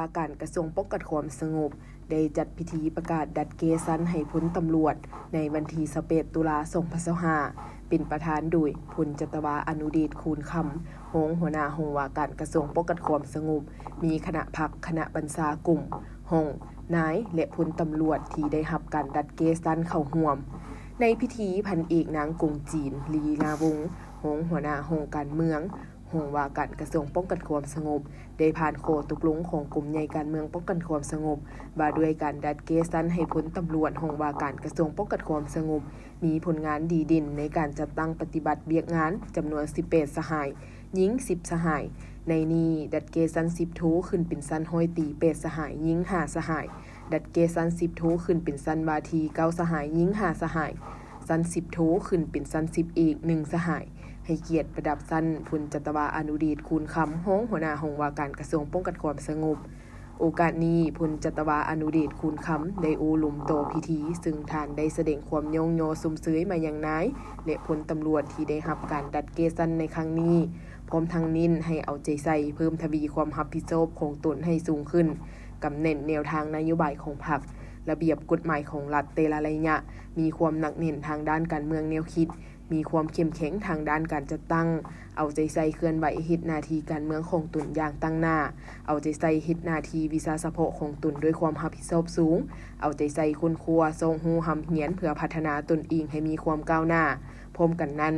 ວ່າການກະຊວງປ້ອງກັນຄວາມສະຫງົບ ໄດ້ຈັດພິທີປະກາດດັດເກຊັນໃຫ້ພົນຕຳຫຼວດ ໃນວັນທີຊາວແປດ ຕຸລາ ສອງພັນຊາວຫ້າ ເປັນປະທານໂດຍ ພົນຈັດຕະວາ ອະນຸເດດ ຄູນຄຳ ຮອງຫົວໜ້າຫ້ອງວ່າການກະຊວງປ້ອງກັນຄວາມສະຫງົບ, ມີຄະນະພັກ, ຄະນະບັນຊາກົມ, ຫ້ອງ, ນາຍ ແລະ ພົນຕຳຫຼວດທີ່ໄດ້ຮັບການດັດເກຊັນເຂົ້າຮ່ວມ. ໃນພິທີ, ພັນເອກ ນາງ ກົງຈີນ ລີລາວົງ ຮອງຫົວໜ້າຫ້ອງການເມືອງ, ຫ້ອງວ່າການກະຊວງປ້ອງກັນຄວາມສະຫງົບ ໄດ້ຜ່ານຂໍ້ຕົກລົງຂອງກົມໃຫຍ່ການເມືອງປ້ອງກັນຄວາມສະຫງົບ ວ່າດ້ວຍການດັດເກຊັນໃຫ້ພົນຕຳຫຼວດ ຫ້ອງວ່າການກະຊວງປ້ອງກັນຄວາມສະຫງົບ ມີຜົນງານດີເດັ່ນໃນການຈັດຕັ້ງປະຕິບັດວຽກງານ ຈຳນວນ ສິບແປດ ສະຫາຍ, ຍິງ ສິບ ສະຫາຍ. ໃນນີ້, ດັດເກຊັນ ສິບ ໂທ ຂຶ້ນເປັນຊັ້ນຮ້ອຍຕີ ແປດ ສະຫາຍ, ຍິງ ຫ້າ ສະຫາຍ, ດັດເກຊັນ ສິບ ໂທ ຂຶ້ນເປັນຊັ້ນວາທີ ເກົ້າ ສະຫາຍ, ຍິງ ຫ້າ ສະຫາຍ, ຊັ້ນ ສິບ ໂທ ຂຶ້ນເປັນຊັ້ນ ສິບ ເອກ ໜຶ່ງ ສະຫາຍ. ໃຫ້ກຽດປະດັບຊັ້ນ ພົນຈັດຕະວາ ອະນຸເດດ ຄູນຄຳ ຮອງຫົວໜ້າຫ້ອງວ່າການກະຊວງປ້ອງກັນຄວາມສະຫງົບ. ໂອກາດນີ້, ພົນຈັດຕະວາ ອະນຸເດດ ຄູນຄຳ ໄດ້ໂອ້ລົມຕໍ່ພິທີ, ເຊິ່ງທ່ານໄດ້ສະແດງຄວາມຍ້ອງຍໍຊົມເຊີຍມາຍັງນາຍ ແລະ ພົນຕຳຫຼວດທີ່ໄດ້ຮັບການດັດເກຊັນໃນຄັ້ງນີ້, ພ້ອມທັງເນັ້ນໃຫ້ເອົາໃຈໃສ່ເພີ່ມທະວີຄວາມຮັບຜິດຊອບຂອງຕົນໃຫ້ສູງຂຶ້ນ, ກຳແໜ້ນແນວທາງນະໂຍບາຍຂອງພັກ, ລະບຽບກົດໝາຍຂອງລັດແຕ່ລະໄລຍະ, ມີຄວາມໜັກແໜ້ນທາງດ້ານການເມືອງແນວຄິດ, ມີຄວາມເຂັ້ມແຂງທາງດ້ານການຈັດຕັ້ງ, ເອົາໃຈໃສ່ເຄື່ອນໄຫວເຮັດໜ້າທີ່ການເມືອງຂອງຕົນຢ່າງຕັ້ງໜ້າ, ເອົາໃຈໃສ່ເຮັດໜ້າທີ່ວິຊາສະເພາະຂອງຕົນດ້ວຍຄວາມຮັບຜິດຊອບສູງ, ເອົາໃຈໃສ່ຄົ້ນຄວ້າຊອກຮູ້ຮ່ຳຮຽນເພື່ອພັດທະນາຕົນເອງໃຫ້ມີຄວາມກ້າວໜ້າ. ພ້ອມກັນນັ້ນ,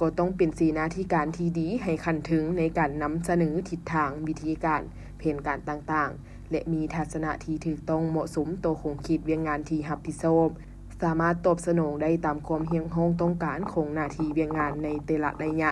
ກໍຕ້ອງເປັນເສນາທິການທີ່ດີໃຫ້ຂັ້ນເທິງໃນການນຳສະເໜີທິດທາງ, ວິທີການ, ແຜນການຕ່າງໆ ແລະ ມີທັດສະນະທີ່ຖືກຕ້ອງເໝາະສົມຕໍ່ຂົງເຂດວຽກງານທີ່ຮັບຜິດຊອບ, ສາມາດຕອບສະໜອງໄດ້ຕາມຄວາມຮຽກຮ້ອງຕ້ອງການຂອງໜ້າທີ່ວຽກງານໃນແຕ່ລະໄລຍະ.